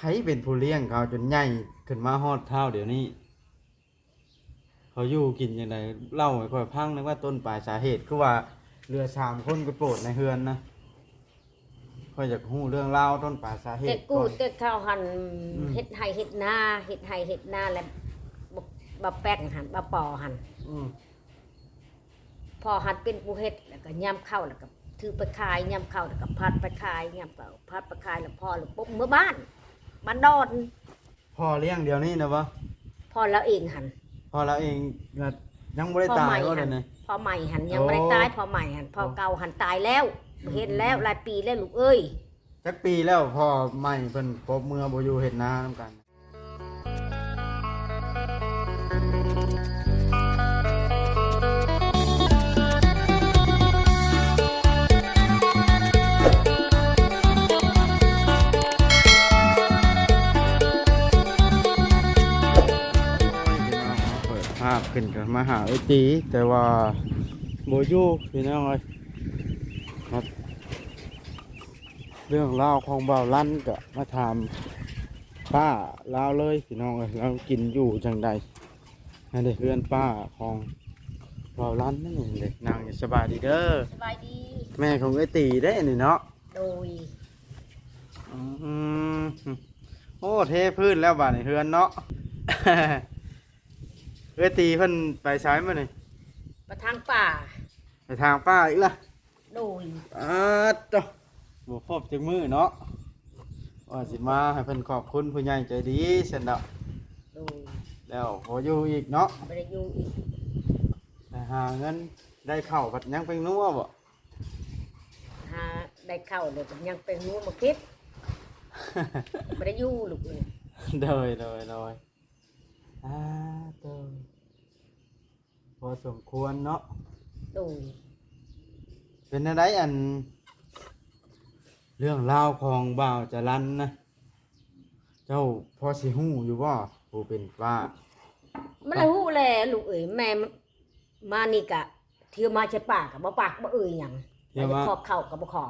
ໃຜເປັນຜູ້ລ້ຽງເຂົາຈົນໃຫຍ່ຂຶ້ນມາຮອດທ້າວດຽວນີ້? ເຂົາຢູ່ກິນຈັ່ງໃດ? ເລົ່າໃຫ້ຂ້ອຍຟັງແດ່ວ່າຕົ້ນປາຍສາເຫດ ຄືວ່າເຫຼືອສາມຄົນໄປໂປດໃນເຮືອນນະ. ຂ້ອຍຢາກຮູ້ເລື່ອງລາວຕົ້ນປາຍສາເຫດ ແຕ່ກູ ກ່ອນ ແຕ່ເຂົາຫັ້ນ ອືມ ເຮັດໄຮ່ເຮັດນາ ເຮັດໄຮ່ເຮັດນາ ແລ້ວ ບ- ບ່າວແປ້ງຫັ້ນ ບ່າວປໍຫັ້ນ ອືມ ພໍ່ຫັ້ນເປັນຜູ້ເຮັດ ແລ້ວກໍຍາມເຂົ້າ ແລ້ວກໍຖືໄປຂາຍ ຍາມເຂົ້າ ແລ້ວກໍພັດໄປຂາຍ ຍາມເຂົ້າພັດໄປຂາຍ ແລ້ວພໍ່ແລ້ວປົບເມືອບ້ານ ບ້ານດອນ. ພໍ່ລ້ຽງດຽວນີ້ນະບໍ່? ພໍ່ລາວເອງຫັ້ນ ພໍ່ລາວເອງນະ ຍັງບໍ່ໄດ້ຕາຍບໍ່ດຽວນີ້? ພໍ່ໃໝ່ຫັ້ນຍັງບໍ່ໄດ້ຕາຍ ໂອ້ ພໍ່ໃໝ່ຫັ້ນ ພໍ່ເກົ່າຫັ້ນຕາຍແລ້ວ ບໍ່ເຫັນແລ້ວ ອືມ ຫຼາຍປີແລ້ວລູກເອີຍ. ຈັກປີແລ້ວພໍ່ໃໝ່ເພິ່ນປົບເມືອບໍ່ຢູ່ເຮັດນານຳກັນ? ໂອ້ຍ ພີ່ນ້ອງເນາະ ເປີດພາບຂຶ້ນກັນມາຫາເອື້ອຍຕີ ແຕ່ວ່າບໍ່ຢູ່ ພີ່ນ້ອງເອີຍ ເນາະ. ເລື່ອງລາວຂອງບ່າວລັນກະມາຖາມປ້າລາວເລີຍ ພີ່ນ້ອງເອີຍ ລາວກິນຢູ່ຈັ່ງໃດ? ອັນນີ້ເຮືອນປ້າຂອງບ່າວລັນນັ້ນເດ້ ນັ່ງຢູ່. ສະບາຍດີເດີ. ສະບາຍດີ. ແມ່ຂອງເອື້ອຍຕີເດ້ນີ້ເນາະ? ໂດຍ. ອືມ ໂອ້ ເທພື້ນແລ້ວບາດນີ້ເຮືອນເນາະ. ເອື້ອຍຕີເພິ່ນໄປໃສມື້ນີ້? ໄປຖາງປ່າ. ໄປຖາງປ່າອີກລະ? ໂດຍ. ອາດໂຕ ບໍ່ພົບຈັກມື້ເນາະ ວ່າຊິມາໃຫ້ເພິ່ນຂອບຄຸນຜູ້ໃຫຍ່ໃຈດີຊັ້ນດອກ. ໂດຍ. ແລ້ວບໍ່ຢູ່ອີກເນາະ? ບໍ່ໄດ້ຢູ່ອີກ. ໄປຫາເງິນໄດ້ເຂົ້າ ບັດຍັງແປ້ງນົວບໍ່? ຫາໄດ້ເຂົ້າແລ້ວຍັງແປ້ງນົວມາເກັບ ບໍ່ໄດ້ຢູ່ລູກເອີຍ. ໂດຍ ໂດຍ ໂດຍ. ອາ ໂຕ ພໍສົມຄວນເນາະ. ໂດຍ. ເປັນແນວໃດ ອັນ ເລື່ອງລາວຂອງບ່າວຈະລັນນະ ເຈົ້າພໍຊິຮູ້ຢູ່ບໍ່ ຜູ້ເປັນປ້າ? ມັນລະຮູ້ແຫຼະລູກເອີຍ ແມ່ມານີ້ກະ ເທື່ອມາໃສ່ປ່າກະບໍ່ປາກບໍ່ເອີ່ຍຫຍັງ ເທື່ອມາ ແລ້ວຂໍເຂົ້າກະບໍ່ຂໍ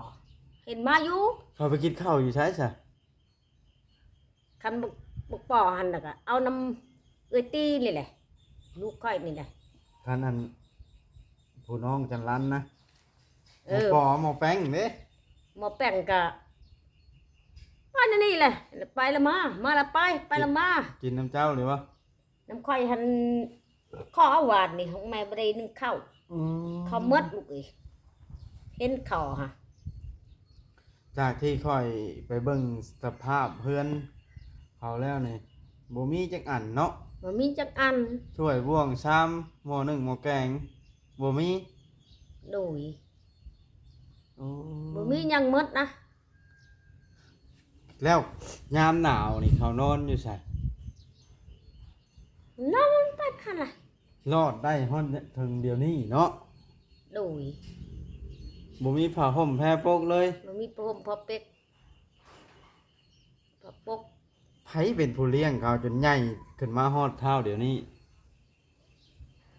ເຫັນມາຢູ່. ເຂົາໄປກິນເຂົ້າຢູ່ໃສຊະ? ຄັນບັກ ບັກປໍຫັ້ນລະກະເອົານຳເອື້ອຍຕີນີ້ແຫຼະ ລູກຂ້ອຍນີ້ແຫຼະ. ຄັນອັນ ຜູ້ນ້ອງຈັນລັນນະ. ເອີ ໝໍ້ປໍ ໝໍ້ແປ້ງເດ້? ໝໍ້ແປ້ງກະ ປານນີ້ແຫຼະ ໄປລະມາ ມາລະໄປ ໄປລະມາ. ກິນ ກິນນຳເຈົ້ານີ້ບໍ່? ນຳຂ້ອຍຫັ້ນ ຂໍເອົາຫວານນີ້ ຂອງແມ່ບໍ່ໄດ້ໜຶ້ງເຂົ້າ. ອືມ ເຂົ້າໝົດລູກເອີຍ ເຫັນເຂົ້າຫະ. ຈາກທີ່ຂ້ອຍໄປເບິ່ງສະພາບເຮືອນເຂົາແລ້ວນີ້ ບໍ່ມີຈັກອັນເນາະ. ບໍ່ມີຈັກອັນ. ຖ້ວຍ ບ່ວງ ຊາມ ໝໍ້ໜຶ້ງ ໝໍ້ແກງ ບໍ່ມີ. ໂດຍ. ໂອ້ ບໍ່ມີຫຍັງໝົດນະ. ແລ້ວຍາມໜາວນີ້ເຂົານອນຢູ່ໃສ? ນອນໄປຫັ້ນລະ. ລອດໄດ້ຮອດເຖິງດຽວນີ້ເນາະ. ໂດຍ. ບໍ່ມີຜ້າຫົ່ມແພປົກເລີຍ? ບໍ່ມີຜ້າຫົ່ມ ຜ້າເປັກ ຜ້າປົກ. ໃຜເປັນຜູ້ລ້ຽງເຂົາຈົນໃຫຍ່ຂຶ້ນມາຮອດທ້າວດຽວນີ້?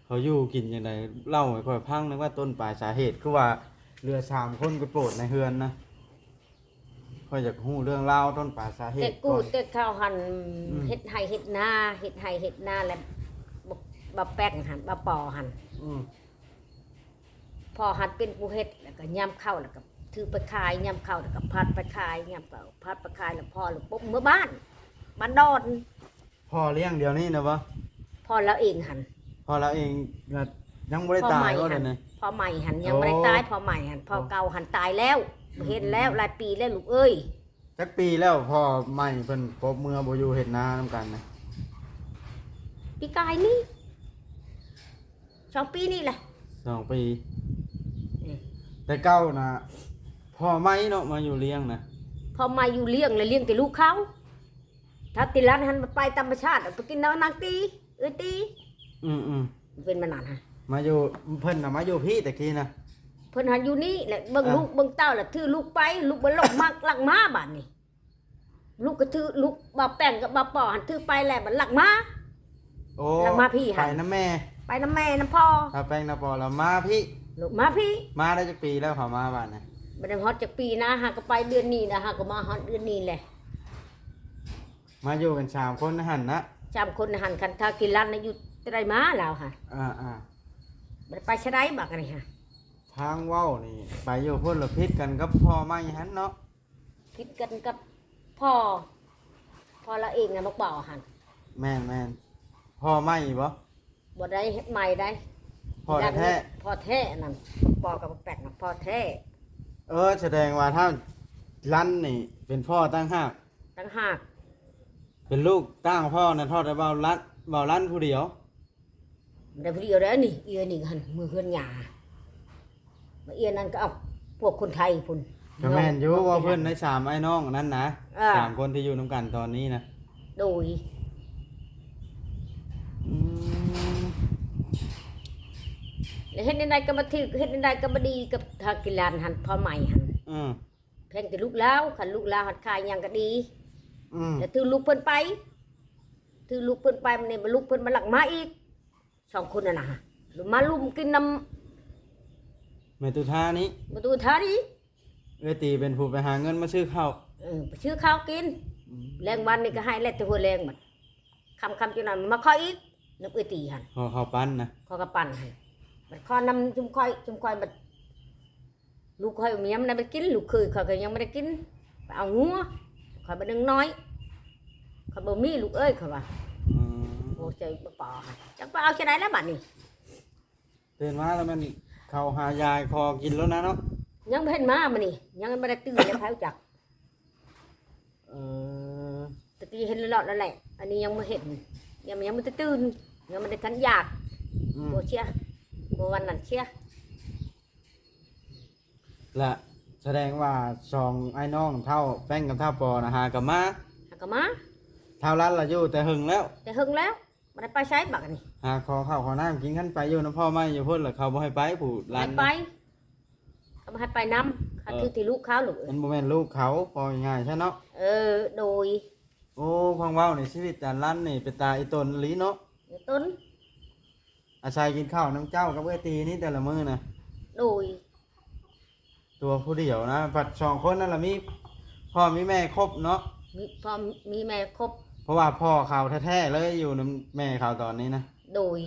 ເຂົາຢູ່ກິນຈັ່ງໃດ? ເລົ່າໃຫ້ຂ້ອຍຟັງແດ່ວ່າຕົ້ນປາຍສາເຫດ ຄືວ່າເຫຼືອສາມຄົນໄປໂປດໃນເຮືອນນະ. ຂ້ອຍຢາກຮູ້ເລື່ອງລາວຕົ້ນປາຍສາເຫດ ແຕ່ກູ ກ່ອນ ແຕ່ເຂົາຫັ້ນ ອືມ ເຮັດໄຮ່ເຮັດນາ ເຮັດໄຮ່ເຮັດນາ ແລ້ວ ບ- ບ່າວແປ້ງຫັ້ນ ບ່າວປໍຫັ້ນ ອືມ ພໍ່ຫັ້ນເປັນຜູ້ເຮັດ ແລ້ວກໍຍາມເຂົ້າ ແລ້ວກໍຖືໄປຂາຍ ຍາມເຂົ້າ ແລ້ວກໍພັດໄປຂາຍ ຍາມເຂົ້າພັດໄປຂາຍ ແລ້ວພໍ່ແລ້ວປົບເມືອບ້ານ ບ້ານດອນ. ພໍ່ລ້ຽງດຽວນີ້ນະບໍ່? ພໍ່ລາວເອງຫັ້ນ ພໍ່ລາວເອງນະ ຍັງບໍ່ໄດ້ຕາຍບໍ່ດຽວນີ້? ພໍ່ໃໝ່ຫັ້ນຍັງບໍ່ໄດ້ຕາຍ ພໍ່ໃໝ່ຫັ້ນ ພໍ່ເກົ່າຫັ້ນຕາຍແລ້ວ ບໍ່ເຫັນແລ້ວ ຫຼາຍປີແລ້ວລູກເອີຍ. ຈັກປີແລ້ວພໍ່ໃໝ່ເພິ່ນປົບເມືອບໍ່ຢູ່ເຮັດນານຳກັນນະ? ປີກາຍນີ້ ສອງປີນີ້ແຫຼະ ສອງປີ. ເອີ ແຕ່ເກົ່ານະ ພໍ່ໃໝ່ເນາະ ມາຢູ່ລ້ຽງນະ ພໍ່ໃໝ່ຢູ່ລ້ຽງ ແລະລ້ຽງແຕ່ລູກເຂົາ. ຖ້າຕິລັດຫັ້ນໄປຕາມປະຊາດ ໄປກິນນຳນາງຕີ ເອື້ອຍຕີ. ອືມໆ ເປັນມານານຫະ ມາຢູ່ ເພິ່ນນະມາຢູ່ພີ້ແຕ່ກີ້ນະ ເພິ່ນຫັ້ນຢູ່ນີ້ແຫຼະ ເບິ່ງ ອ່າ ລູກເບິ່ງເຕົ້າ ແລ້ວຖືລູກໄປ ລູກມັນຫຼົບມາລັກມາບາດນີ້. ລູກກໍຖື ລູກບ່າວແປ້ງກັບບ່າວປໍຫັ້ນຖືໄປແລ້ວ ມັນລັກມາ. ໂອ້ ລັກມາພີ້ຫັ້ນ ໄປນຳແມ່ ໄປນຳແມ່ນຳພໍ່ ບ່າວແປ້ງນຳພໍ່ ແລ້ວມາພີ້ ລູກມາພີ້. ມາໄດ້ຈັກປີແລ້ວເຂົາມາບາດນີ້? ບໍ່ໄດ້ຮອດຈັກປີນະ ຫາກໍໄປເດືອນນີ້ນະ ຫາກໍມາຮອດເດືອນນີ້ແຫຼະ. ມາຢູ່ກັນສາມຄົນໃນຫັ້ນນະ? ສາມຄົນໃນຫັ້ນ ຄັນຖ້າກິນລັນນະຢູ່ແຕ່ໃດມາລາວຫະ. ອ່າໆ ບໍ່ໄດ້ໄປໃສໃດບັກອັນນີ້ຫະ. ທາງເວົ້ານີ້ໄປຢູ່ພຸ້ນລະຜິດກັນກັບພໍ່ໃໝ່ຫັ້ນເນາະ? ຜິດກັນກັບພໍ່ ພໍ່ລາວເອງນະ ໝາກບໍ່ຫັ້ນ. ແມ່ນໆ ພໍ່ໃໝ່ບໍ່? ບໍ່ໄດ້ໃໝ່ໃດ ພໍ່ແທ້ໆ ພໍ່ແທ້ອັນນັ້ນ ໝາກບໍ່ກັບໝາກແປກນະ ພໍ່ແທ້. ເອີ ສະແດງວ່າທ້າວລັນນີ້ເປັນພໍ່ຕ່າງຫາກ? ຕ່າງຫາກ. ເປັນລູກຕ່າງພໍ່ນະ ທອດແຕ່ເວົ້າລັນ ເວົ້າລັນຜູ້ດຽວ? ບໍ່ໄດ້ຜູ້ດຽວໃດນີ້ ເອື້ອຍນີ້ຫັ້ນ ເມືອເຮືອນຍ່າ ມາເອື້ອຍນັ້ນກໍເອົາພວກຄົນໄທພຸ້ນ. ກໍແມ່ນຢູ່ ເວົ້າເພິ່ນໃນສາມອ້າຍນ້ອງນັ້ນນະ. ເອີ ສາມຄົນທີ່ຢູ່ນຳກັນຕອນນີ້ນະ. ໂດຍ. ອືມ ແລ້ວເຮັດແນວໃດກໍບໍ່ຖືກ ເຮັດແນວໃດກໍບໍ່ດີກັບທາງກິລານຫັ້ນ ພໍ່ໃໝ່ຫັ້ນ. ເອີ ແພງແຕ່ລູກລາວ ຄັນລູກລາວຫັ້ນຂາຍຫຍັງກໍດີ. ອືມ ແລ້ວຖືກລູກເພິ່ນໄປ ຖືກລູກເພິ່ນໄປ ມານີ້ມາ ລູກເພິ່ນມາລັກມາອີກ ສອງຄົນນັ້ນນະ ມາລຸມກິນນຳແມ່ຕຸທານີ້ ແມ່ຕຸທານີ້. ເອື້ອຍຕີເປັນຜູ້ໄປຫາເງິນມາຊື້ເຂົ້າ. ເອີ ໄປຊື້ເຂົ້າກິນ. ອືມ ແລງວັນນີ້ກໍໃຫ້ແລ້ວແຕ່ຫົວແລງ ບັດຄ່ຳໆ ຈັ່ງນັ້ນມາຂໍອີກນຳເອື້ອຍຕີຫັ້ນ. ຂໍເຂົ້າປັນນະ? ຂໍເຂົ້າປັນຫັ້ນ ບັດຂໍນຳຊຸມຂ້ອຍ ຊຸມຂ້ອຍບັດ ລູກຂ້ອຍເມຍມັນໄດ້ໄປກິນ ລູກເຂີຍຂ້ອຍກໍຍັງບໍ່ໄດ້ກິນ ໄປເອົາງົວ ຂ້ອຍບໍ່ໜຶ່ງນ້ອຍ ຂ້ອຍບໍ່ມີລູກເອີຍ ຂ້ອຍວ່າ. ອືມ ໂອ້ ໃຈບໍ່ພໍ ຈັກໄປເອົາໃສໃດແລ້ວບັດນີ້. ຕື່ນມາແລ້ວແມ່ນເຂົ້າຫາຢາຍຄໍກິນໂລດນະເນາະ. ຍັງບໍ່ເຫັນມາມື້ນີ້ ຍັງບໍ່ໄດ້ຕື່ນເລີຍ ໃຜຮູ້ຈັກ. ເອີ ຕະກີ້ເຫັນຫຼອດໆ ແລ້ວແຫຼະ ອັນນີ້ຍັງບໍ່ເຫັນ ຍັງ ຍັງບໍ່ໄດ້ຕື່ນ ຍັງບໍ່ໄດ້ທັນຢາກ. ອືມ ບໍ່ເຊື່ອ ບໍ່ວ່ານັ້ນເຊື່ອ. ລະສະແດງວ່າສອງອ້າຍນ້ອງທ້າວແປ້ງກັບທ້າວປໍນະ ຫາກັນມາ ຫາກັນມາ. ທ້າວລັດລະຢູ່ແຕ່ເຫິງແລ້ວ ແຕ່ເຫິງແລ້ວ ບໍ່ໄດ້ໄປໃສບັກນີ້ ຫາຂໍເຂົ້າຂໍນ້ຳກິນ. ຄັນໄປຢູ່ນຳພໍ່ໃໝ່ຢູ່ພຸ້ນລະ ເຂົາບໍ່ໃຫ້ໄປ ຜູ້ຫຼານ ບໍ່ໃຫ້ໄປ ເຂົາບໍ່ໃຫ້ໄປນຳ. ເອີ ຄັນຖືກທີ່ລູກເຂົາ ລູກເອີຍ ມັນບໍ່ແມ່ນລູກເຂົາ ເວົ້າງ່າຍໆຊະເນາະ. ເອີ ໂດຍ. ໂອ້ ຟັງເວົ້ານີ້ ຊີວິດອາລັນນີ້ເປັນຕາອີຕົນອີ່ຫຼີເນາະ ອີຕົນ. ອາໄສກິນເຂົ້ານຳເຈົ້າກັບເອື້ອຍຕີນີ້ແຕ່ລະມື້ນະ. ໂດຍ. ຕົວຜູ້ດຽວນະ ພັດສອງຄົນນັ້ນລະມີພໍ່ມີແມ່ຄົບເນາະ. ມີພໍ່ມີແມ່ຄົບ ເພາະວ່າພໍ່ເຂົາແທ້ໆເລີຍຢູ່ນຳແມ່ເຂົາຕອນນີ້ນະ. ໂດຍ.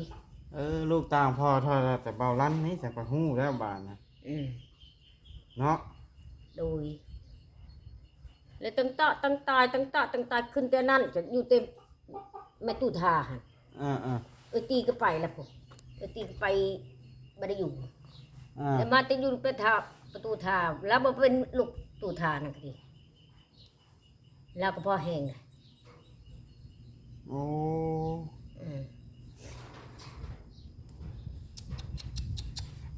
ເອີ ລູກຕ່າງພໍ່ ຖ້າແຕ່ເບົາລັນນີ້ ຈັກໄປຮູ້ແລ້ວບາດນະ. ອືມ ເນາະ. ໂດຍ. ແລ້ວຕັ້ງເຕາະຕັ້ງຕາຍ ຕັ້ງເຕາະຕັ້ງຕາຍ ຂຶ້ນແຕ່ນັ້ນ ຈະຢູ່ແຕ່ ແມ່ຕູ້ທາຫັ້ນ. ເອີໆ ເອື້ອຍຕີກໍໄປລະພຸ້ນ ເອື້ອຍຕີກໍໄປ ບໍ່ໄດ້ຢູ່. ອ່າ ແລ້ວມາແຕ່ຢູ່ປະທາ ປະຕູທາ ລາວບໍ່ເປັນລູກຕູ້ທານັ້ນກໍດີ ລາວກໍພໍແຮງ. ໂອ້ ອືມ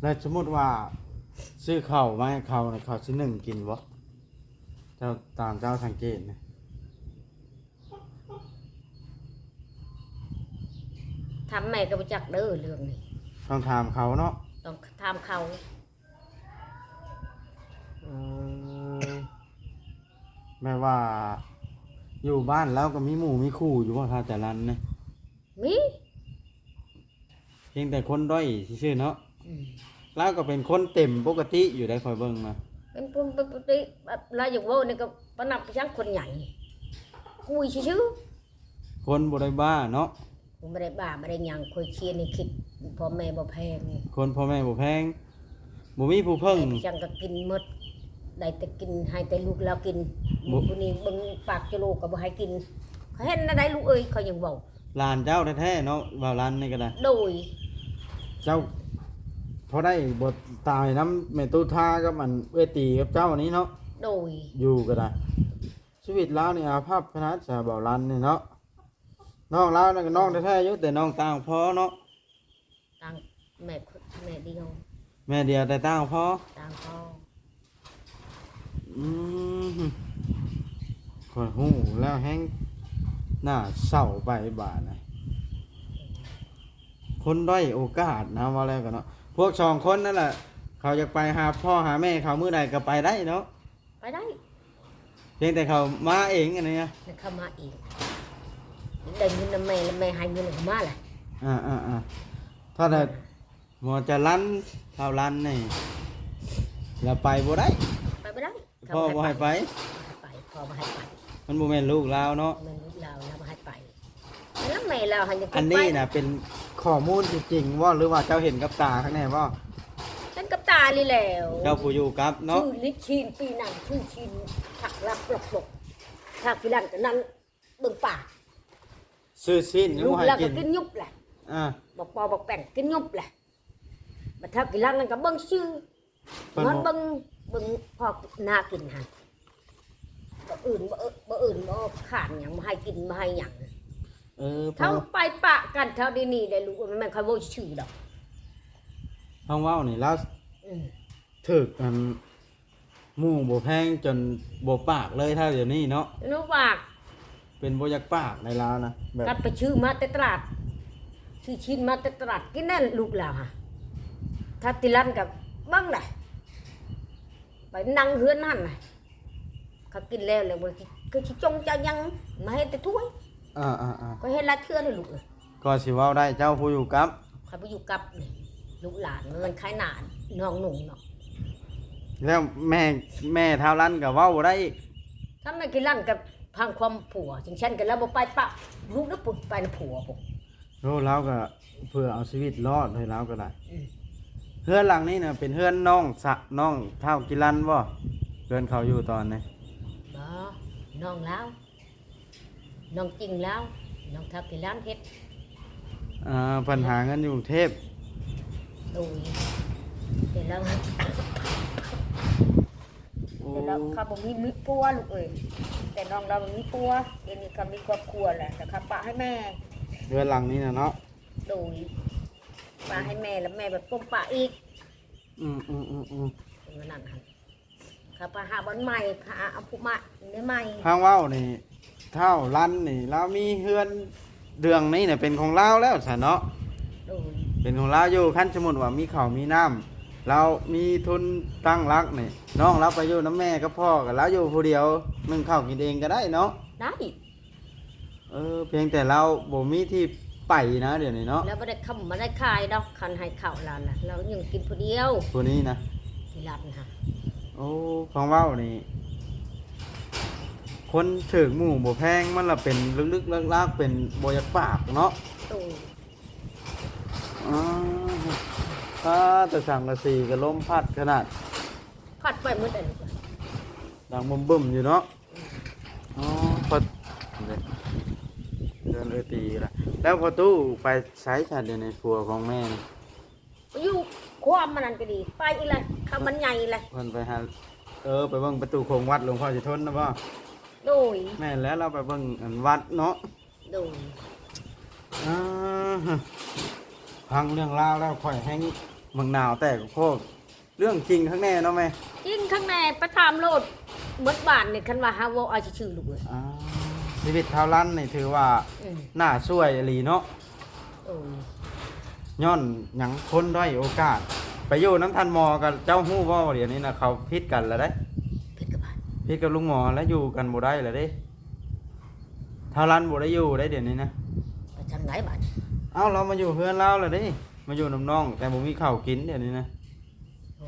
ແລ້ວສົມມຸດວ່າຊື້ເຂົ້າມາໃຫ້ເຂົານະ ເຂົາຊິໜຶ້ງກິນບໍ່? ເຈົ້າ ຕາມເຈົ້າສັງເກດນະ. ຖາມແມ່ກໍບໍ່ຈັກເດີເລື່ອງນີ້ ຕ້ອງຖາມເຂົາເນາະ ຕ້ອງຖາມເຂົາ. ເອີ ແມ່ນວ່າຢູ່ບ້ານລາວກໍມີໝູ່ມີຄູ່ຢູ່ບໍ່ ທ້າວຈາລັນນີ້? ມີ. ພຽງແຕ່ຄົນດ້ອຍຊື່ໆເນາະ. ອືມ ລາວກໍເປັນຄົນເຕັມປົກກະຕິຢູ່ໄດ໋ ຂ້ອຍເບິ່ງມາ ເປັນຄົນປົກກະຕິ. ແບບລາວຢາກເວົ້ານີ້ກໍປະນັບໄປຈັ່ງຄົນໃຫຍ່ ຄຸຍຊື່ໆ ຄົນບໍ່ໄດ້ບ້າເນາະ ຄົນບໍ່ໄດ້ບ້າບໍ່ໄດ້ຫຍັງ. ຂ້ອຍຄຽນໃຫ້ຄິດ ພໍ່ແມ່ບໍ່ແພງ ຄົນພໍ່ແມ່ບໍ່ແພງ ບໍ່ມີຜູ້ເພິ່ງ ໄດ້ຫຍັງກໍກິນໝົດ ໄດ້ແຕ່ກິນ ໃຫ້ແຕ່ລູກລາວກິນ. ບໍ່ ຜູ້ນີ້ເບິ່ງປາກຈະໂລກກໍບໍ່ໃຫ້ກິນ ເຂົາເຫັນແນວໃດລູກເອີຍ ເຂົາຍັງເວົ້າ. ຫຼານເຈົ້າແທ້ໆເນາະ ເວົ້າຫຼານນີ້ກໍໄດ້. ໂດຍ. ເຈົ້າພໍໄດ້ບໍ່ຕາຍນຳແມ່ຕູ້ທາກັບອັນເອື້ອຍຕີກັບເຈົ້ານີ້ເນາະ. ໂດຍ. ຢູ່ກໍໄດ້ ຊີວິດລາວນີ້ອາພັບຂະໜາດຊະ ເບົາລັນນີ້ເນາະ. ນ້ອງລາວນັ້ນກໍນ້ອງແທ້ໆຢູ່ ແຕ່ນ້ອງຕ່າງພໍ່ເນາະ. ຕ່າງແມ່ ແມ່ດຽວ ແມ່ດຽວແຕ່ຕ່າງພໍ່ ຕ່າງພໍ່. ອືມ ຂ້ອຍຮູ້ແລ້ວແຮງໜ້າເສົ້າໄປບາດນະ ຄົນດ້ອຍໂອກາດນະ ເວົ້າແລ້ວກໍເນາະ. ພວກສອງຄົນນັ້ນແຫຼະ ເຂົາຢາກໄປຫາພໍ່ຫາແມ່ເຂົາມື້ໃດກໍໄປໄດ້ເນາະ. ໄປໄດ້ ພຽງແຕ່ເຂົາມາເອງອັນນີ້ນະ ແລ້ວເຂົາມາເອງ ໄດ້ເງິນນຳແມ່ ແລ້ວແມ່ໃຫ້ເງິນເຂົາມາລະ. ອ່າໆ ຖ້າໄດ້ ເອີ ໝໍຈະລັນ ທ້າວລັນນີ້ ລະໄປບໍ່ໄດ້ ໄປບໍ່ໄດ້ ພໍ່ບໍ່ໃຫ້ໄປ ພໍ່ບໍ່ໃຫ້ໄປ ພໍ່ບໍ່ໃຫ້ໄປ. ມັນບໍ່ແມ່ນລູກລາວເນາະ. ແມ່ນລູກລາວ ລາວບໍ່ໃຫ້ໄປ. ແລ້ວແມ່ລາວຫັ້ນຍັງ ອັນນີ້ນະເປັນຂໍ້ມູນທີ່ຈິງບໍ່ ຫຼືວ່າເຈົ້າເຫັນກັບຕາຂ້າງແນ່ບໍ່? ເຫັນກັບຕານີ້ແລ້ວ. ເຈົ້າຜູ້ຢູ່ກັບເນາະ. ຊື້ລິດຊີນປີນັ້ນ ຊື້ຊີນຜັກລັກຫຼອກໆ ຖ້າກິນລັນກໍນັ່ງເບິ່ງປາກ. ຊື້ຊີ້ນຍັງບໍ່ໃຫ້ກິນ. ລູກລາວກໍກິນຍຸບແຫຼະ. ອາ ບັກປອບັກແປ້ນກິນຍຸບແຫຼະ. ບັດຖ້າກິນລັນນັ້ນກໍເບິ່ງຊື່ ເພິ່ນ ນອນເບິ່ງ ເບິ່ງພໍໜ້າກິນຫັ້ນ. ບໍ່ອື່ນ ບໍ່ເອີ ບໍ່ອື່ນ ບໍ່ຂານຫຍັງ ບໍ່ໃຫ້ກິນ ບໍ່ໃຫ້ຫຍັງ. ເອີ ເທົ່າໄປປະກັນເທົ່າດຽວນີ້ໄດ້ລູກ ມັນແມ່ນຂ້ອຍເວົ້າຊື່ດອກ. ເຮົາເວົ້ານີ້ລາວ ອືມ ຖືກອັນ ໝູ່ບໍ່ແພງຈົນບໍ່ປາກເລີຍ ເທົ່າດຽວນີ້ເນາະ. ບໍ່ປາກ ເປັນບໍ່ຢາກປາກໃນລາວນະ ແບບ ກັນໄປຊື້ມາແຕ່ຕະຫຼາດ ຊື້ຊີ້ນມາແຕ່ຕະຫຼາດ ກິນແນ່ລູກລາວຫາ. ຖ້າຕິລັນກໍເບິ່ງໄດ໋ ໄປນັ່ງເຮືອນຫັ້ນນະ ເຂົາກິນແລ້ວ ແລ້ວຄືຊິຈົ່ງຈະຍັງມາເຮັດແຕ່ຖ້ວຍ. ອາໆໆ ຂ້ອຍເຮັດຫຼາຍເທື່ອເລີຍລູກເອີຍ. ກໍຊິເວົ້າໄດ້ ເຈົ້າຜູ້ຢູ່ກັບ ຂ້ອຍບໍ່ຢູ່ກັບນີ້ ລູກຫຼານມັນຂາຍໜ້ານ້ອງໜຸ່ງເນາະ. ແລ້ວແມ່ ແມ່ທ້າວລັນກໍເວົ້າບໍ່ໄດ້ອີກ. ຖ້າແມ່ກິນລັນກໍພັງຄວາມຜົວ ຈັ່ງຊັ້ນກໍລາວບໍ່ໄປປະລູກນະປຸ້ນ ໄປນຳຜົວພຸ້ນ. ໂອ້ ລາວກໍເພື່ອເອົາຊີວິດລອດໃຫ້ລາວກໍໄດ້. ອືມ ເຮືອນຫຼັງນີ້ນະເປັນເຮືອນນ້ອງສະ ນ້ອງທ້າວກິນລັນບໍ່? ເຮືອນເຂົາຢູ່ຕອນນີ້. ບໍ່ ນ້ອງລາວ. ນ້ອງຈິງລາວ ນ້ອງທັກທີ່ລາວເຮັດ. ອ່າ ເພິ່ນຫາເງິນຢູ່ກຸງເທບ. ໂດຍ ແຕ່ລາວ ໂອ້ ແຕ່ລາວເຂົາບໍ່ມີ ມີຜົວລູກເອີຍ. ແຕ່ນ້ອງລາວມີຜົວ ດຽວນີ້ເຂົາມີຄອບຄົວແລ້ວ ແລ້ວເຂົາປະໃຫ້ແມ່. ເຮືອນຫຼັງນີ້ນະເນາະ. ໂດຍ ປະໃຫ້ແມ່ ແລ້ວແມ່ໄປປົມປະອີກ. ອືມໆໆໆ ເປັນວ່ານັ້ນຫັ້ນ. ເຂົາໄປຫາບ່ອນໃໝ່ ຫາເອົາຜູ້ໃໝ່ ເມຍໃໝ່. ທາງເວົ້ານີ້ ທ້າວລັນນີ້ ລາວມີເຮືອນເລື່ອງນີ້ນະ ເປັນຂອງລາວແລ້ວຊັ້ນເນາະ. ໂດຍ ເປັນຂອງລາວຢູ່. ຄັນສົມມຸດວ່າມີເຂົ້າມີນ້ຳ ລາວມີທຶນຕັ້ງຫຼັກນີ້ ນ້ອງລາວໄປຢູ່ນຳແມ່ກັບພໍ່ ກໍລາວຢູ່ຜູ້ດຽວ ໜຶ້ງເຂົ້າກິນເອງກໍໄດ້ເນາະ. ໄດ້. ເອີ ພຽງແຕ່ລາວບໍ່ມີທີ່ໄປນະດຽວນີ້ເນາະ. ລາວບໍ່ໄດ້ຄ້ຳບໍ່ໄດ້ຂາຍດອກ ຄັນໃຫ້ເຂົ້າລາວນະ ລາວຍັງກິນຜູ້ດຽວ ຜູ້ນີ້ນະ ທີ່ລັດນະ. ໂອ້ ຟັງເວົ້ານີ້ ຄົນຖືກໝູ່ບໍ່ແພງ ມັນລະເປັນລຶກໆລາກໆ ເປັນບໍ່ຢາກປາກເນາະ. ໂອ້ ອາ ຖ້າແຕ່ສັງກະສີກໍລົມພັດຂະໜາດ ພັດໄປໝົດອັນນີ້ ດັງບຶ້ມໆຢູ່ເນາະ. ອໍ ພໍ່ ເດີນເອີຕີລະ. ແລ້ວພໍ່ຕູ້ໄປໃສຊະ ດຽວນີ້ຜົວຂອງແມ່ນີ້? ຢູ່ຄວາມມັນນັ້ນກໍດີ ໄປອີກແລ້ວ ຄຳມັນໃຫຍ່ແລ້ວ. ເພິ່ນໄປຫາ ເອີ ໄປເບິ່ງປະຕູໂຂງວັດຫຼວງພໍ່ສີທົນນະບໍ່? ໂດຍ ແມ່ນແລ້ວ ລາວໄປເບິ່ງອັນວັດເນາະ. ໂດຍ ອາ ຟັງເລື່ອງລາວແລ້ວຂ້ອຍແຮງບັກໜາວແຕກໂພດ. ເລື່ອງຈິງຄັກແນ່ເນາະແມ່. ຈິງຄັກແນ່ ໄປຖາມໂລດ ໝົດບ້ານນີ້ ຄັນວ່າຫາເວົ້າເອົາຊື່ໆລູກເອີຍ. ອ່າ ຊີວິດທ້າວລັນນີ້ຖືວ່າ ອືມ ໜ້າຊ່ວຍອີ່ຫຼີເນາະ. ໂອ້ຍ ຍ້ອນຫຍັງ ຄົນດ້ອຍໂອກາດ ໄປຢູ່ນຳທ່ານໝໍກໍ ເຈົ້າຮູ້ບໍ່ ດຽວນີ້ນະ ເຂົາຜິດກັນແລ້ວເດ້. ຜິດກັບໃຜ? ຜິດກັບລຸງໝໍແລ້ວ ຢູ່ກັນບໍ່ໄດ້ແລ້ວເດ້. ທ້າວລັນບໍ່ໄດ້ຢູ່ໄດ້ດຽວນີ້ນະ. ໄປທາງໃດບາດນີ້? ເອົ້າ ລາວມາຢູ່ເຮືອນລາວແລ້ວເດ້ ມາຢູ່ນຳນ້ອງ ແຕ່ບໍ່ມີເຂົ້າກິນດຽວນີ້ນະ. ໂອ້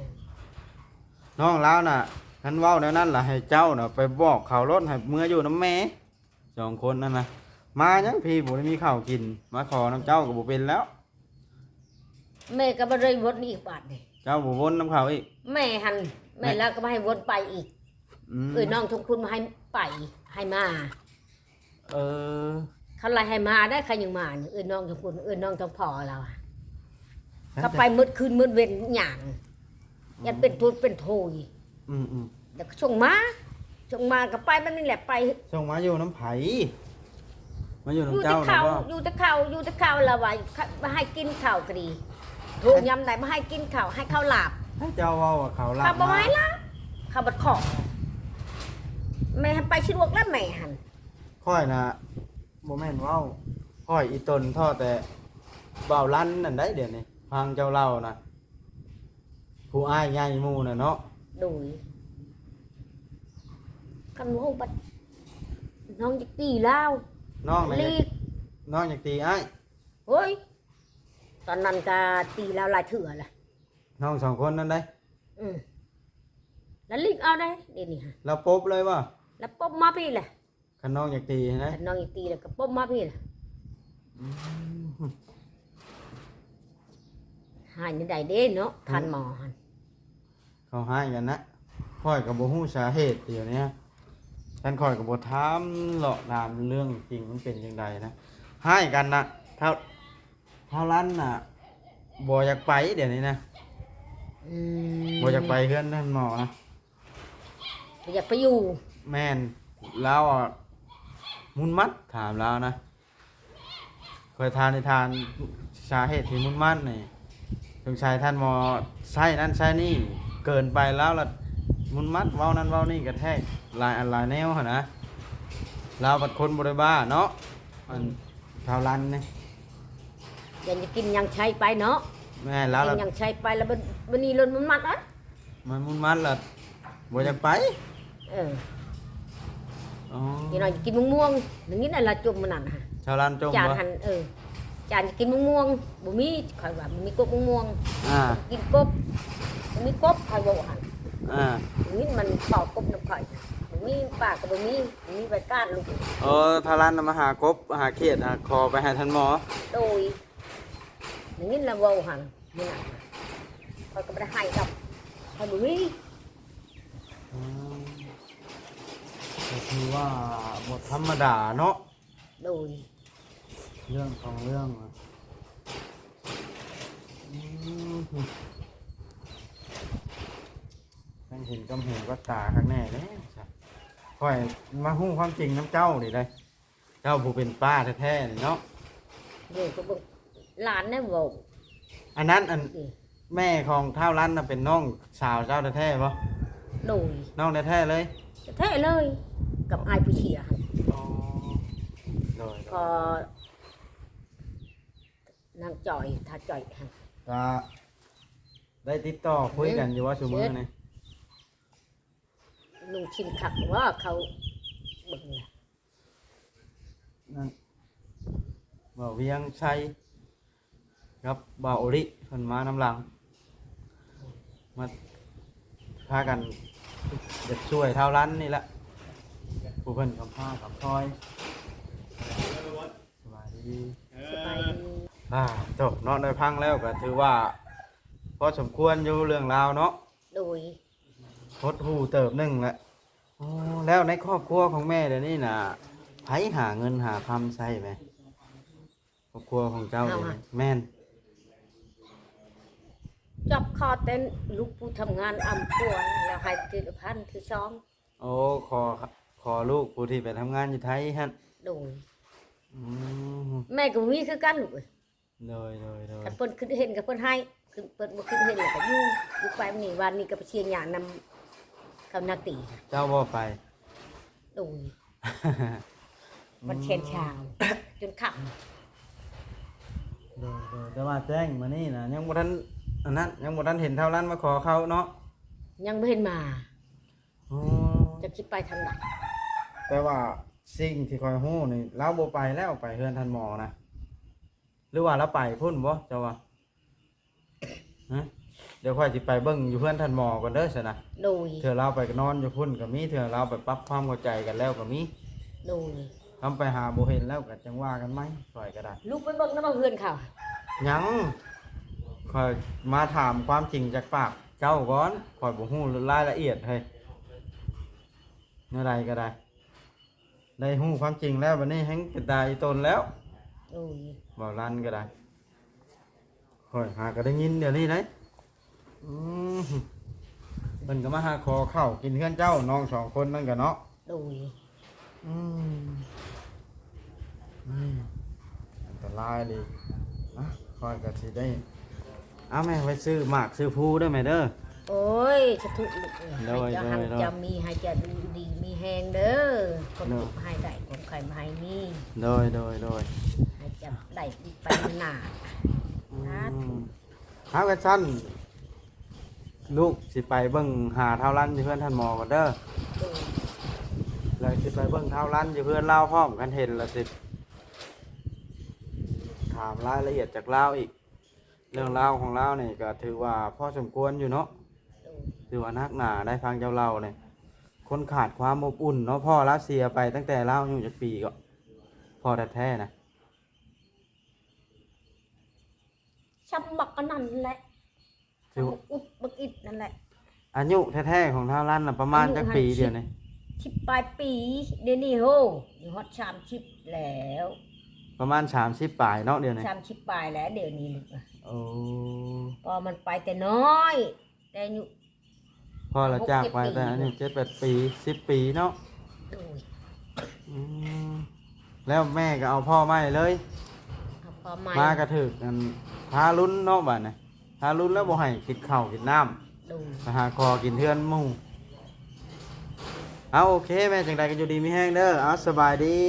ນ້ອງລາວນະ ຄັນເວົ້າແນວນັ້ນລະ ໃຫ້ເຈົ້ານະໄປບອກເຂົາໂລດ ໃຫ້ເມືອຢູ່ນຳແມ່ສອງຄົນນັ້ນນະ. ມາຫຍັງພີ້ ບໍ່ໄດ້ມີເຂົ້າກິນ ມາຂໍນຳເຈົ້າກໍບໍ່ເປັນແລ້ວ. ແມ່ກໍບໍ່ໄດ້ວົນອີກບາດນີ້. ເຈົ້າບໍ່ວົນນຳເຂົາອີກ? ແມ່ຫັ້ນ ແມ່ ແມ່ລາວກໍບໍ່ໃຫ້ວົນໄປອີກ. ອືມ ເອື້ອຍນ້ອງທຸກຄົນບໍ່ໃຫ້ໄປ ໃຫ້ມາ. ເອີ ເຂົາໄລ່ໃຫ້ມາໄດ້ ໃຜຍັງມານີ້ ເອື້ອຍນ້ອງທັງພຸ້ນ ເອື້ອຍນ້ອງທັງພໍ່ລາວ ເຂົາໄປໝົດຄືນໝົດເວັນຫຍັງ ຢ້ານເປັນທຸດເປັນໂທຍ. ອືມໆ ແລ້ວກໍສົ່ງມາ ສົ່ງມາກໍໄປແບບນີ້ແຫຼະ ໄປ ສົ່ງມາຢູ່ນຳໃຜ? ມາຢູ່ນຳເຈົ້ານະບໍ່? ຢູ່ແຕ່ເຂົາ ຢູ່ແຕ່ເຂົາ ລາວວ່າ ບໍ່ໃຫ້ກິນເຂົ້າກໍດີ ໂທຍາມໃດບໍ່ໃຫ້ກິນເຂົ້າ ໃຫ້ເຂົ້າຫຼາບ. ໃຫ້ເຈົ້າເວົ້າວ່າເຂົ້າຫຼາບ ເຂົາບໍ່ໃຫ້ລາບ ເຂົາບັດຂໍ ແມ່ໃຫ້ໄປສະດວກແລ້ວແມ່ຫັ້ນ. ຂ້ອຍນະ ບໍ່ແມ່ນເວົ້າ ຂ້ອຍອີ່ຕົນທໍ້ແຕ່ບ່າວລັນນັ້ນໄດ໋ ດຽວນີ້ຟັງເຈົ້າເລົ່ານະ ຜູ້ອ້າຍໃຫຍ່ໝູ່ນະເນາະ. ໂດຍ ຄັນເວົ້າບັດນ້ອງຢາກຕີລາວ ນ້ອງນະ ລີກ ນ້ອງຢາກຕີອ້າຍ. ໂອ້ຍ ຕອນນັ້ນກະຕີລາວຫຼາຍເທື່ອລະ ນ້ອງສອງຄົນນັ້ນໄດ໋. ອື ລະລີກເອົາໄດ໋ ດຽວນີ້ຫະ ລະປົບເລີຍບໍ່? ລະປົບມາພີ້ແຫຼະ. ຄັນນ້ອງຢາກຕີຫັ້ນນະ ຄັນນ້ອງຢາກຕີແລ້ວກໍປົບມາພີ້ລະ. ອືມ ຮ້າຍແນວໃດເດ້ເນາະ ອືມ ທ່ານໝໍຫັ້ນ. ເຂົາຮ້າຍກັນນະ ຂ້ອຍກໍບໍ່ຮູ້ສາເຫດດຽວນີ້ ຄັນຂ້ອຍກໍບໍ່ຖາມເລາະຖາມເລື່ອງຈິງມັນເປັນຈັ່ງໃດນະ. ຮ້າຍກັນນະ ທ້າວ ທ້າວລັນນະ ບໍ່ຢາກໄປດຽວນີ້ນະ. ອືມ ບໍ່ຢາກໄປເຮືອນທ່ານໝໍນະ ບໍ່ຢາກໄປຢູ່. ແມ່ນ ລາວອະມຸນມັດ ຖາມລາວນະ. ຂ້ອຍຖາມ ຖາມສາເຫດທີ່ມຸນມັດນີ້ ສົງໄສທ່ານໝໍໃຊ້ນັ້ນໃຊ້ນີ້ເກີນໄປ ລາວລະມຸນມັດ ເວົ້ານັ້ນເວົ້ານີ້ກະແທກຫຼາຍອັນຫຼາຍແນວຫັ້ນນະ. ລາວບັດຄົນບໍ່ໄດ້ບ້າເນາະ ອັນ ອືມ ທ້າວລັນນີ້ ຍັງຈະກິນຍັງໃຊ້ໄປເນາະ. ແມ່ນ ລາວ ກິນຍັງໃຊ້ໄປ ລະບັດ ບັດນີ້ລົດມັນມັດອະ ມັນມຸນມັດລະບໍ່ຢາກໄປ. ເອີ ອໍ ກິນໜ້ອຍກິນມະມ່ວງ ໄດ້ຍິນອັນລະຈົ່ມມື້ນັ້ນຫັ້ນ ຊາວລານຈົ່ມ ຈານ ບໍ່? ຫັ້ນ ເອີ ຈານກິນມະມ່ວງ ບໍ່ມີ ຂ້ອຍວ່າບໍ່ມີກົບມະມ່ວງ. ອ່າ ກິນກົບ ບໍ່ມີກົບ ຂ້ອຍເວົ້າຫັ້ນ. ອ່າ ໄດ້ຍິນມັນເວົ້າກົບນຳຂ້ອຍ ບໍ່ມີ ປ້າກໍບໍ່ມີ ບໍ່ມີໃບການລູກ. ເອີ ຊາວລານນະມາຫາກົບ ຫາຂຽດ ຫາຂໍໄປໃຫ້ທ່ານໝໍ. ໂດຍ ໄດ້ຍິນລາວເວົ້າຫັ້ນ ມື້ນັ້ນ ຂ້ອຍກໍບໍ່ໄດ້ໃຫ້ດອກ ຂ້ອຍບໍ່ມີ. ອືມ ກໍຄືວ່າບໍ່ທຳມະດາເນາະ. ໂດຍ ເລື່ອງຂອງເລື່ອງ ອືມ ທັງເຫັນກັບຫູກັບຕາຄັກແນ່ເດ້. ຂ້ອຍມາຮູ້ຄວາມຈິງນຳເຈົ້ານີ້ໄດ໋ ເຈົ້າຜູ້ເປັນປ້າແທ້ໆນີ້ເນາະ. ໂດຍ ກໍເບິ່ງຫຼານແນ່ເວົ້າ. ອັນນັ້ນ ອັນ ອືມ ແມ່ຂອງທ້າວລັນນະເປັນນ້ອງສາວເຈົ້າແທ້ໆບໍ່? ໂດຍ ນ້ອງແທ້ໆເລີຍ. ແທ້ໆເລີຍ ກັບອ້າຍຜູ້ເສຍຫັ້ນ. ອໍ ໂດຍ ພໍນາງຈ່ອຍ ທ້າວຈ່ອຍຫັ້ນ. ກະໄດ້ຕິດຕໍ່ຄຸຍກັນຢູ່ວ່າຊຸມື້ນີ້? ລຸງຊິນຄັກວ່າເຂົາເບິ່ງນະ ນັ້ນ ບ່າວວຽງໄຊກັບບ່າວໂອລິເພິ່ນມານຳຫຼັງ ມາພາກັນຢາກຊ່ວຍທ້າວລັນນີ້ແຫຼະ ຜູ້ເພິ່ນກຳພ້າກຳພ້ອຍ. ສະບາຍດີ ສະບາຍດີ. ອ່າ ໂຕ ເນາະ ໄດ້ຟັງແລ້ວກໍຖືວ່າພໍສົມຄວນຢູ່ເລື່ອງລາວເນາະ. ໂດຍ ຫົດຫູ່ເຕີບໜຶ່ງແຫຼະ. ໂອ້ ແລ້ວໃນຄອບຄົວຂອງແມ່ດຽວນີ້ນະ ໃຜຫາເງິນຫາຄຳໃຊ້ແມ່? ຄອບຄົວຂອງເຈົ້າ ເຮົາຫະ? ແມ່ນ ຈັບຂໍແຕ່ລູກຜູ້ທຳງານອຳພວນ ແລ້ວໃຫ້ທີລະພັນທີສອງ. ໂອ້ ຂໍ ຂໍລູກຜູ້ທີ່ໄປທຳງານຢູ່ໄທຫັ້ນ. ໂດຍ ອືມ ແມ່ກໍບໍ່ມີຄືກັນລູກເອີຍ. ໂດຍ ໂດຍ ໂດຍ ຄັນເພິ່ນຄິດເຫັນກໍເພິ່ນໃຫ້ ຄືເພິ່ນບໍ່ຄິດເຫັນແລ້ວກໍຢູ່ ຢູ່ໄປມື້ນີ້ ວານນີ້ກໍໄປເຊຍຫຍ້ານຳເຂົານາຕີ. ເຈົ້າບໍ່ໄປ? ໂດຍ ວັນແຊນຊາວ ອືມ ຈົນຄ່ຳ. ໂດຍ ໂດຍ ແຕ່ວ່າແຈ້ງມື້ນີ້ນະ ຍັງບໍ່ທັນ ອັນນັ້ນ ຍັງບໍ່ທັນເຫັນທ້າວລັນມາຂໍເຂົ້າເນາະ? ຍັງບໍ່ເຫັນມາ. ອໍ ຈັກຊິໄປທາງໃດ? ແຕ່ວ່າສິ່ງທີ່ຂ້ອຍຮູ້ນີ້ ລາວບໍ່ໄປແລ້ວ ໄປເຮືອນທ່ານໝໍນະ. ຫຼືວ່າລາວໄປພຸ້ນບໍ່ ເຈົ້າວ່າ? ຮະ? ດຽວຂ້ອຍຊິໄປເບິ່ງຢູ່ເຮືອນທ່ານໝໍກ່ອນເດີຊັ້ນນະ. ໂດຍ ເທື່ອລາວໄປນອນຢູ່ພຸ້ນກໍມີ ເທື່ອລາວໄປປັບຄວາມເຂົ້າໃຈກັນແລ້ວກໍມີ. ໂດຍ ຄຳໄປຫາບໍ່ເຫັນແລ້ວກໍຈັ່ງວ່າກັນໃໝ່. ຂ້ອຍກໍໄດ້ ລູກໄປເບິ່ງນຳເຮືອນເຂົາ. ຍັງ ຂ້ອຍມາຖາມຄວາມຈິງຈາກປາກເຈົ້າກ່ອນ ຂ້ອຍບໍ່ຮູ້ລາຍລະອຽດເຮີ້ຍ. ແນວໃດກໍໄດ້ ໄດ້ຮູ້ຄວາມຈິງແລ້ວ ບັດນີ້ແຮ່ງເປັນຕາອີ່ຕົນແລ້ວ. ໂອ້ຍ ເວົ້າລັນກໍໄດ້ ຂ້ອຍຫາກໍໄດ້ຍິນດຽວນີ້ໄດ໋. ອືມ ເພິ່ນກໍມາຫາຂໍເຂົ້າກິນເຮືອນເຈົ້າ ນ້ອງສອງຄົນນັ້ນກໍເນາະ. ໂດຍ ອືມ ອືມ ອັນຕະລາຍເລີຍ. ອ່ະ ຂ້ອຍກໍຊິໄດ້ ເອົາແມ່ ໄປຊື້ໝາກຊື້ພູເດີແມ່ເດີ. ໂອ້ຍ ສາທຸລູກເອີຍ. ໂດຍ ໃຫ້ເຈົ້າຮັ່ງ ໂດຍ ເຈົ້າມີ ໃຫ້ເຈົ້າຢູ່ດີມີແຮງເດີ. ຄວາມເຈັບໃຫ້ໄດ້ ຄວາມໄຂ້ມາໃຫ້ມີ. ໂດຍ ໂດຍ ໂດຍ ໃຫ້ເຈົ້າໄດ້ໄປໜ້າ. ອືມ ສາທຸ. ເອົາ ຄັນຊັ້ນ ລູກຊິໄປເບິ່ງຫາທ້າວລັນຢູ່ເຮືອນທ່ານໝໍກ່ອນເດີ. ໂດຍ ແລ້ວຊິໄປເບິ່ງທ້າວລັນຢູ່ເຮືອນລາວພ້ອມ ຄັນເຫັນແລ້ວຊິຖາມລາຍລະອຽດຈາກລາວອີກ. ເລື່ອງລາວຂອງລາວນີ້ກໍຖືວ່າພໍສົມຄວນຢູ່ເນາະ. ໂດຍ ຖືວ່າໜັກໜາໄດ໋ ຟັງເຈົ້າເລົ່ານີ້. ຄົນຂາດຄວາມອົບອຸ່ນເນາະ. ພໍ່ລາວເສຍໄປຕັ້ງແຕ່ລາວອາຍຸຈັກປີເກາະ? ພໍ່ແທ້ໆນະ. ຊ່ຳບັກອັນນັ້ນແຫຼະ ຄື ຊ່ຳບັກອຸດບັກອິດນັ້ນແຫຼະ. ອາຍຸແທ້ໆຂອງທ້າວລັນນະປະມານຈັກປີດຽວນີ້? ສິບປາຍປີ ດຽວນີ້ໂຫ ຢູ່ຮອດສາມສິບແລ້ວ. ປະມານສາມສິບປາຍເນາະດຽວນີ້? ສາມສິບປາຍແລ້ວດຽວນີ້ລູກ. ໂອ້ ພໍ່ມັນໄປແຕ່ນ້ອຍ ແຕ່ອາຍຸ ພໍ່ລະຈາກໄປແຕ່ອາຍຸເຈັດແປດປີ ສິບປີເນາະ. ໂດຍ. ອືມ ແລ້ວແມ່ກໍເອົາພໍ່ໃໝ່ເລີຍ ເອົາພໍ່ໃໝ່ ມາກະຖືກອັນທາລຸນເນາະ. ບາດນີ້ທາລຸນແລ້ວບໍ່ໃຫ້ກິນເຂົ້າກິນນ້ຳ. ໂດຍ. ໄປຫາຂໍກິນເຮືອນໝູ່. ເອົາ ໂອເຄ ແມ່ ຈັ່ງໃດກໍຢູ່ດີມີແຮງເດີ. ເອົາ ສະບາຍດີ.